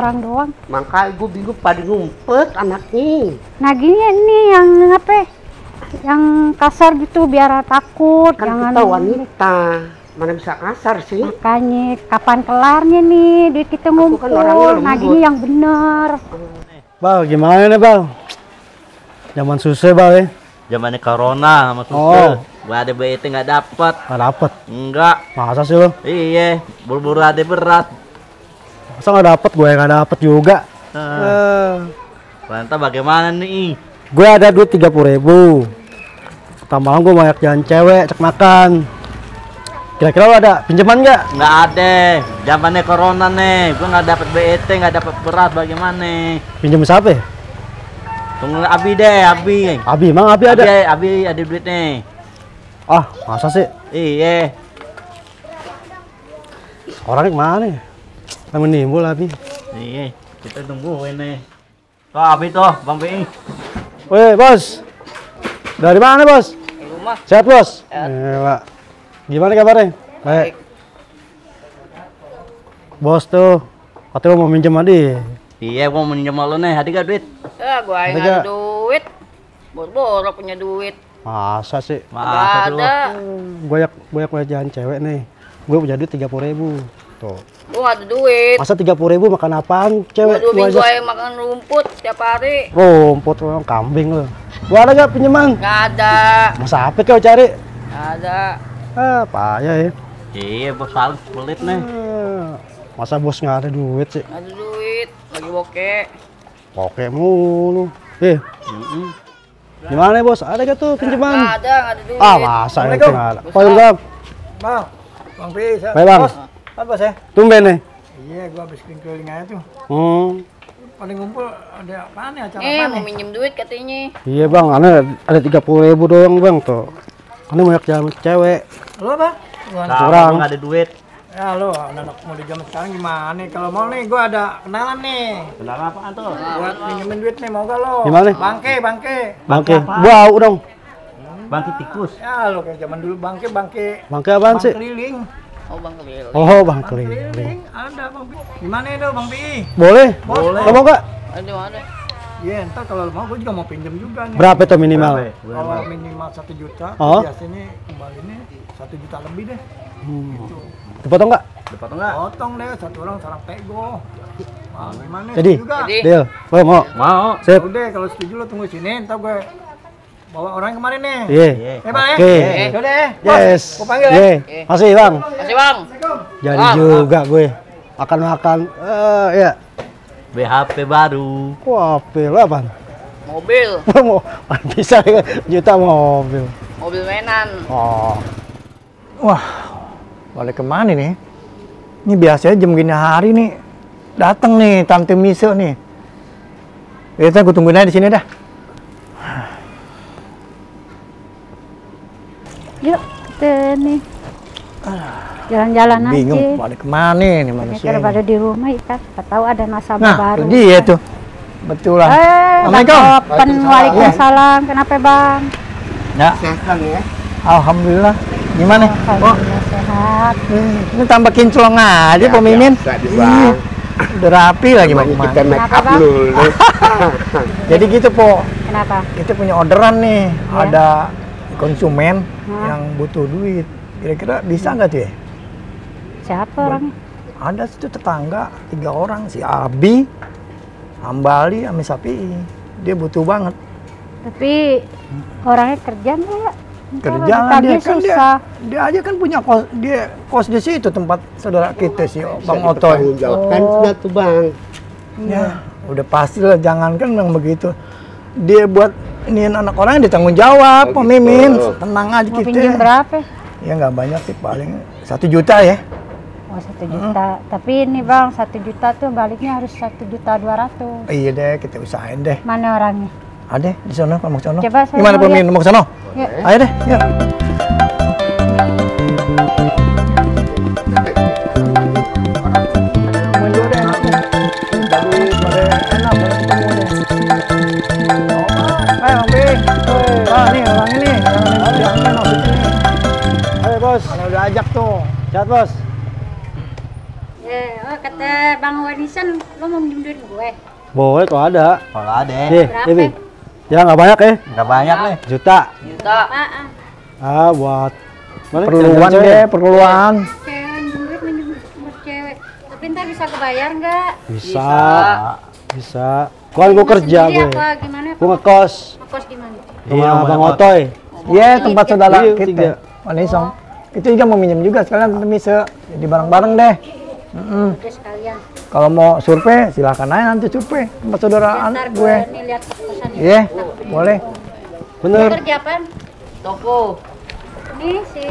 orang doang. Makanya gue bingung pada ngumpet anaknya. Nah gini nih yang apa? Yang kasar gitu biar takut. Kan jangan kita wanita, mana bisa kasar sih? makanya kapan kelarnya nih duit kita ngumpul. kan orangnya lembut. Nah gini yang bener. Bang, gimana nih bang? Zaman susah bang ya? Zamannya corona sama susah. Gua ada BET nggak dapet. Nggak dapet? Enggak. Masa sih lo? Iya, buru-buru ada berat. Masa nggak dapet? Gue nggak dapet juga. Lantas bagaimana nih? Gue ada duit 30.000. Tambahan gue banyak jalan cewek, cek makan. Kira-kira lo ada pinjaman nggak? Nggak ada. Zamannya corona nih. Gua nggak dapet BET, nggak dapet berat. Bagaimana? Pinjam siapa ya? Tunggu Abi deh, Abi. Abi, emang Abi ada? Abi ada duit nih. Ah, masa sih? Iya. Orangnya kemana ya? Lama nimbul Abi. Iya, kita tungguin nih. Tuh Abi tuh, Bang Bi. Woi bos, dari mana bos? Di rumah. Sehat bos? Sehat. Gila. Gimana kabarnya? Baik. Bos tuh, katanya mau minjem Adi. Iya, gua mau minjem lu nih. Ada gak duit? Gua Ada nggak nggak? ada duit. Boro-boro punya duit. Masa sih? Masa Nggak ada. Banyak jalan cewek nih. Gue punya duit 30.000. Tuh. Gua nggak ada duit. Masa 30.000 makan apaan cewek? Gua 2 Lu minggu aja aja makan rumput tiap hari. rumput orang kambing lo. Gua ada gak pinjaman? Nggak ada. Masa apa kau cari? Nggak ada. Ah, payah ya. Iya, bos Salus pelit nih. Masa bos nggak ada duit sih? Nggak ada duit. Lagi bokeh. Oke mulu. Gimana bos? Ada gak tuh pinjaman? Nggak ada duit. Ah, masa itu nggak ada. Waalaikumsalam. Bang, Bang Pi, Baik bang. apa bos ya? Tumben nih. Iya, gua habis keliling aja tuh. Paling ngumpul ada apaan ya, acara apa Mau nih? minjem duit katanya. Iya bang, ada 30.000 doang bang tuh. Ini banyak jalan cewek. Lo apa? Kurang. Nggak ada duit. Ya lo, anak mau di zaman sekarang gimana nih? Kalau mau nih, gua ada kenalan nih. Kenapa apaan tuh? Buat minjemin duit nih, mau gak lo? Gimana? Bangke. Bangke. Bau dong. Bangkit tikus. Ya lo kayak zaman dulu bangke. Bangke apaan sih? Keliling. Oh Bang Keliling. Oh bang keliling. Keliling, ada Bang Pi. Gimana itu Bang Pi? Boleh. Boleh. Lo mau gak? Ada mana? Iya, ntar kalau lo mau, gua juga mau pinjam juga nih. Berapa tuh minimal? Kalau minimal 1 juta, Oh. biasanya kembalinya 1 juta lebih deh. Gitu. Dipotong nggak? Dapat enggak? Potong deh, satu orang sarang tego. Nah, gimana? Jadi? Setuju nggak? Jadi. Deal. Lo mau? Mau. Sip. Udah, kalau setuju lo tunggu sini, ntar gue bawa orang kemarin nih. Iya. Bang ya? Oke. Yaudah, Yes. Gue panggil ya. Iya. Masih bang. Kasih Bang. Jadi juga gue. Makan-makan. Ya. BHP baru. Wah, apa apaan? Mobil. Mau bisa juta mobil. Mobil mainan. Oh. Wah, balik kemana nih? Ini biasanya jam gini hari nih datang nih Tante Miso nih. Biasanya gue tungguin aja di sini dah. Yuk, kita nih. Jalan-jalan aja. Bingung balik kemana nih manusia. Daripada Ini. di rumah ya kan, kita tahu ada nasabah Nah, baru. itu dia tuh. Betul lah. Bang Open, waalaikumsalam. Kenapa bang? Ya, Sehat ya. alhamdulillah. Gimana? Oh, Alhamdulillah sehat. ini tambah kinclong aja Pak Mimin. Bang. Udah rapi lagi Bang. Kita make Kenapa, up Bang? dulu. Jadi gitu Po, Kenapa? kita punya orderan nih. Ya. Ada konsumen Hah? yang butuh duit. Kira-kira bisa nggak tuh ya? Siapa orangnya? Ada situ tetangga 3 orang, si Abi, Hambali, sama Sapi. Dia butuh banget. Tapi orangnya kerja nggak? Kerja Ntar dia ditagih kan susah. dia aja kan punya kos, dia kos di situ tempat saudara kita si Bang Bisa Otoy. dipertanggungjawabkan sudah tuh bang. Ya, udah pasti lah, jangankan yang begitu. Dia buat iniin anak orang ditanggung jawab, Pak Mimin. Tenang aja Mau kita. pinjam berapa? Ya nggak banyak sih, paling 1 juta ya. Oh 1 juta. Tapi ini bang 1 juta tuh baliknya harus 1.200.000. Iya deh, kita usahain deh. Mana orangnya? Ada di sana, Pak mau ke sono. Coba saya Gimana mau Pak Mimin, lihat. mau ke sono? Yuk. Ayo deh, yuk. Ayo bos. Mana udah ajak tuh. Sehat bos. Ya, Oh, kata Bang Wanisan, lo mau minjem duit gue? Boleh kalau ada. Kalau ada Nih, Berapa? ini. Ya nggak banyak ya. nggak banyak nih. Juta. Juta. Apaan? Ah, buat mana? Perluan Cewek. deh, perluan. Cewek minjem duit buat cewek. Tapi ntar bisa kebayar nggak? Bisa. Bisa. Kan gue kerja Sendiri gue. apa gimana? Gue ngekos Ngekos di mana? sama Bang Otoy. Iya, tempat saudara Iya, kita. tiga. Wanisong. Itu juga mau minjem juga sekalian Tante Mise. Jadi bareng-bareng deh. Udah sekalian. Kalau mau survei, silakan aja nanti survei tempat saudaraan Ntar gue. nih lihat kosan ini. Iya, boleh. Bener. Lo kerja apaan? Toko. Nih si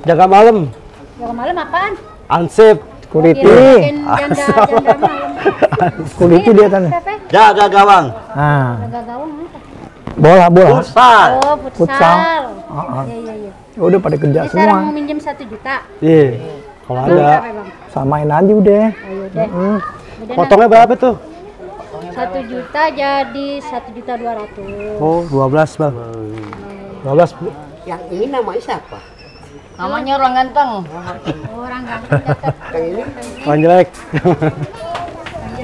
Jaga malam. Jaga malam apaan? Ansip. Security. Janda malam. Security dia Tante. Siapa? Jaga gawang. Nah, Jaga gawang apa? bola. Futsal. Oh, Futsal. futsal. Heeh. Iya. Udah pada kerja Ini sekarang mau semua. minjem 1 juta. Iya. Kalau ada. Berapa, Bang? Samain aja udah. Ayo deh. Udah, Potongnya berapa tuh? 1 juta jadi 1.200.000. Oh, 12 bang. 12. Yang ini namanya siapa? Namanya orang ganteng. Orang ganteng dapat. Yang ini Orang jelek.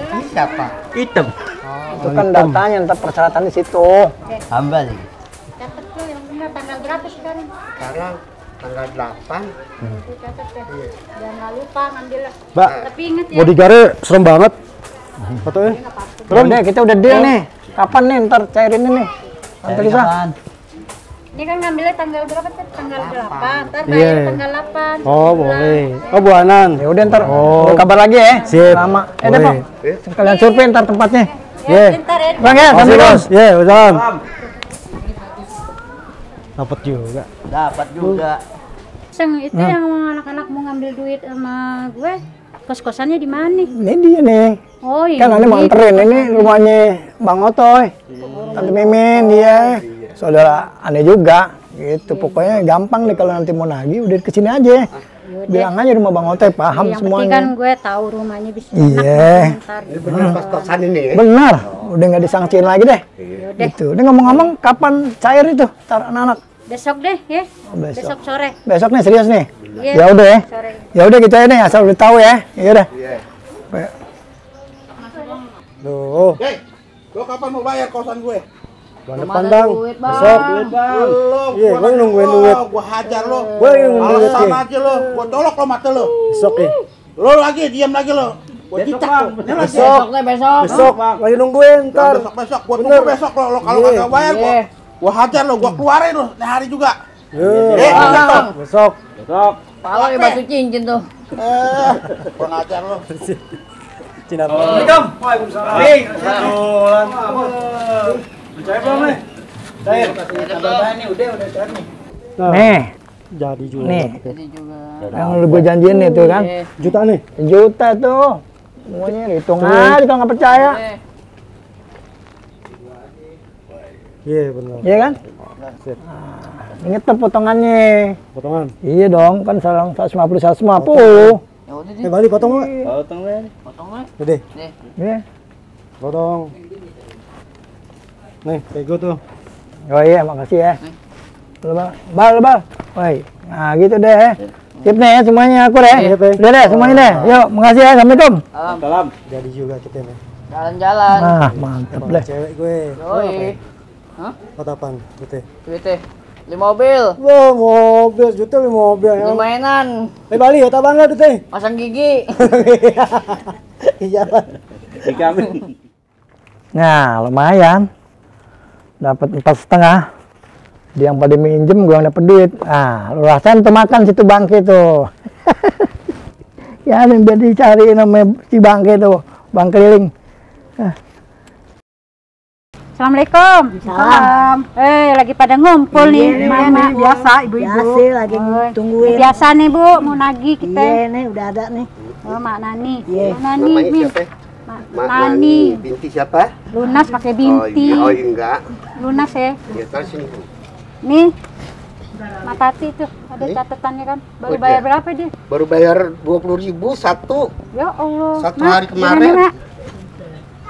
ini siapa? Hitam. Itu kan datanya, ntar persyaratan di situ. Hamba nih. Dapat tuh yang benar tanggal berapa sekarang? Sekarang tanggal 8. Tuh catat deh. Jangan lupa ngambil. Mbak, Tapi inget ya. bodyguardnya serem banget. Fotonya. Udah, kita udah deal nih. Kapan nih ntar cairin ini? Tante Lisa. Ini kan ngambilnya tanggal berapa tuh? Tanggal 8. Ntar Iya. bayar tanggal 8. Oh, boleh. Oh, buanan. Ya udah ntar Oh. kabar lagi ya. Sip. Lama. Deh, Boleh. Bang. Sekalian survei ntar tempatnya. Iya. Ntar ya. Bang ya, Makasih, Tante Bos. Lisa. Iya, salam. Dapat juga. Dapat juga. Seng, itu yang anak-anak mau ngambil duit sama gue. Kos-kosannya di mana nih? Ini dia nih. Oh iya. Kan aneh mau anterin, ini rumahnya Bang Otoy. Tante Mimin dia. Saudara aneh juga. Gitu, pokoknya gampang deh kalau nanti mau nagih udah kesini aja. Bilang aja rumah Bang Otoy, paham Yang penting kan semuanya. gue tahu rumahnya bisa Iya. ntar. Ini bener kos-kosan ini ya? Benar, udah nggak disangsiin lagi deh. Gitu. Udah ngomong-ngomong, kapan cair itu? Tar anak-anak. Besok deh ya. Oh, besok. Besok sore. Besok nih serius nih. Iya. Ya udah ya. Sore. Ya udah gitu aja nih, asal udah tahu ya. Ya udah. Tuh. Hei, lo kapan mau bayar kosan gue? Bulan depan, Bang. Besok. Belum. Iya, gue nungguin duit. Gue hajar lo. Gue yang nungguin duit. Alasan aja lo. Gue colok lo mata lo. Besok ya. Lo lagi, diam lagi lo. Gue cicak lo. Ini lagi. Besok. Besok. Lagi nungguin ntar. Besok. Gue tunggu besok lo. Lo kalau kagak bayar gue hajar lo. Gue keluarin lo. Ini hari juga. Iya. Besok. Pala ya batu cincin tuh. Kurang ajar lo. Cina. Assalamualaikum. Waalaikumsalam. Hei, percaya belum nih? Cair. Nah, Nih, jadi juga. nih. Jadi juga. Yang udah gue janjiin itu kan. Juta nih. Juta tuh. Semuanya hitung aja kalau nggak percaya. Iya, benar. Iya kan? Sip. Ingat tuh potongannya. Potongan. Iya dong, kan salang 150 150. Ya udah deh. Balik potong nggak? Potong deh. Potong aja. Gede. Nih. Iya. Potong. Nih, kayak gue tuh. Oh iya, makasih ya. Bal. Woi, nah gitu deh. Sip nih ya semuanya aku deh. Iya, Pe. Udah deh semuanya deh. Yuk, makasih ya. Assalamualaikum. Salam. Jadi juga kita nih. Jalan-jalan. Nah, mantap deh. Cewek gue. Yoi. Hah? Apaan? Gitu. Duitnya. Beli mobil. Wah, mobil juta beli mobil. Beli mainan. Bali ya, tabang nggak tuh? Pasang gigi. Iya, Pak. Dikamin. Nah, lumayan. Dapat 4,5. Dia yang pada minjem, gue yang dapet duit. Ah, lu rasain tuh makan situ bangke tuh. Ya, yang biar dicari namanya si bangke tuh, bang keliling. Assalamualaikum. Salam. Lagi pada ngumpul nih. Mama. Biasa ibu-ibu. Biasa lagi tungguin. Biasa nih Bu, mau nagih kita. Iya nih udah ada nih. Oh, Mak Nani. Iya. Mak Nani, Namanya Min. siapa? Mak Nani. Binti siapa? Lunas pakai binti. Oh, enggak. Lunas ya. Ya, terus sini. Nih. Mak Tati tuh, ada catatannya kan. Baru Oh, bayar iya. berapa dia? Baru bayar 20.000 satu. Ya Allah. Satu Mak, hari kemarin. gimana, Mak?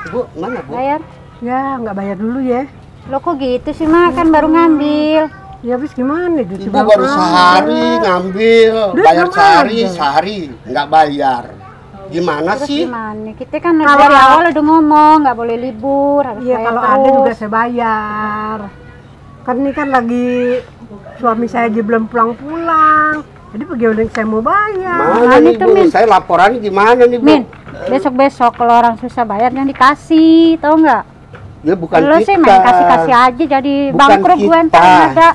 Bu, mana Bu? Bayar. Ya nggak bayar dulu ya. Lo kok gitu sih, Mak? Kan baru ngambil. Ya habis gimana? Duit Ibu belum baru ada. sehari ngambil, Duit bayar belum sehari, ada. sehari nggak bayar. Gimana Terus sih? gimana? Kita kan Kalau dari awal udah ngomong nggak boleh libur, harus Iya, bayar kalau terus. ada juga saya bayar. Kan ini kan lagi suami saya aja belum pulang-pulang. Jadi bagaimana saya mau bayar? Mana nih itu, Bu? Min. Saya laporan gimana nih Bu? Min, besok-besok kalau orang susah bayar yang dikasih, tau nggak? Ya bukan Lo kita. sih main kasih-kasih aja jadi Bukan bangkrut gue kita. ntar ada.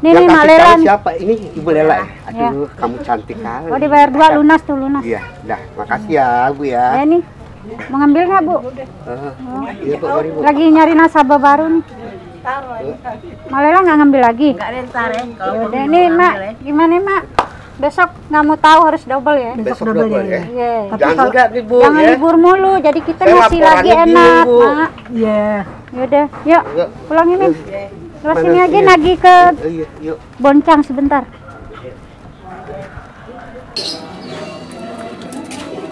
Nih Yang nih Mak kasih Lela tahu nih. siapa? Ini Ibu Lela. Ya. Aduh, kamu cantik kali. Oh dibayar 2 lunas tuh lunas. Iya, dah. Makasih ya Bu ya. Ya nih, mau ngambil nggak Bu? Iya Bu, mari Bu. Lagi nyari nasabah baru nih. Mak Lela nggak ngambil lagi? Enggak ada ntar ya. Yaudah nih Mak, gimana Mak? Besok nggak mau tahu harus double ya? Besok double double ya. ya. Iya. Jangan enggak nih Bu Jangan ya. libur mulu, jadi kita Saya ngasih laporan lagi ini, enak, Bu. Mak. Iya. Yaudah, yuk Yuk. pulangin Min. Terus Mana sini aja sini? nagih ke Iya, yuk. Boncang sebentar.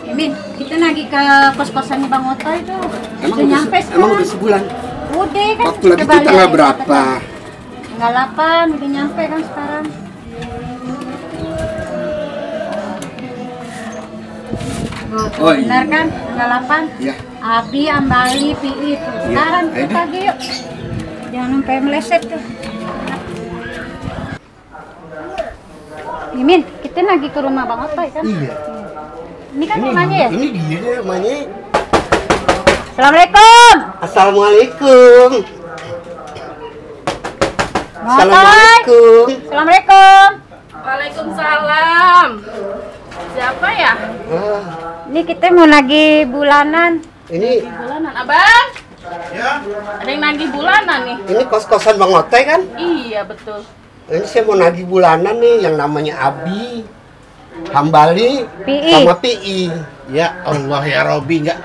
Min, kita nagih ke kos-kosannya Bang Oto itu. Udah nyampe emang sekarang. udah sebulan? Udah kan. Waktu lagi Coba itu tanggal lihat berapa? catatan. Tanggal 8, udah nyampe kan sekarang. Tuh, Oh, iya. benar kan? Tanggal 8. Iya. Abi, Ambali, Pi itu. Sekarang Ayo kita lagi yuk. Jangan sampai meleset tuh. Mimin, kita lagi ke rumah Bang Otoy kan? Iya. Ini kan rumahnya ya? Ini dia deh rumahnya. Assalamualaikum. Assalamualaikum. Bang Otoy. Assalamualaikum. Assalamualaikum. Waalaikumsalam. Siapa ya? Ah, Ini kita mau nagih bulanan. ini Bulanan, Abang? Ya. Ada yang nagih bulanan nih? ini kos-kosan Bang Otoy kan? Iya, betul. Ini saya mau nagih bulanan nih yang namanya Abi, Hambali, Pi. sama Pi. Ya Allah ya Robi enggak.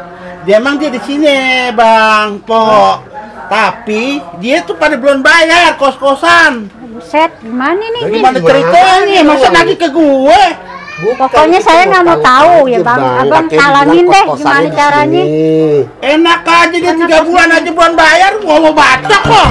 Dia emang dia di sini, Bang Po. Tapi dia tuh pada belum bayar kos-kosan. Buset, gimana nih? Dari Min? Gimana ceritanya? Masa nagih ke gue? Bukan, Pokoknya kita saya mau nggak mau tahu ya, aja, Bang. Abang Kakek bilang talangin deh kos-kosannya gimana di caranya. sini. Enak aja dia 3 bulan aja belum bayar, mau bacok kok.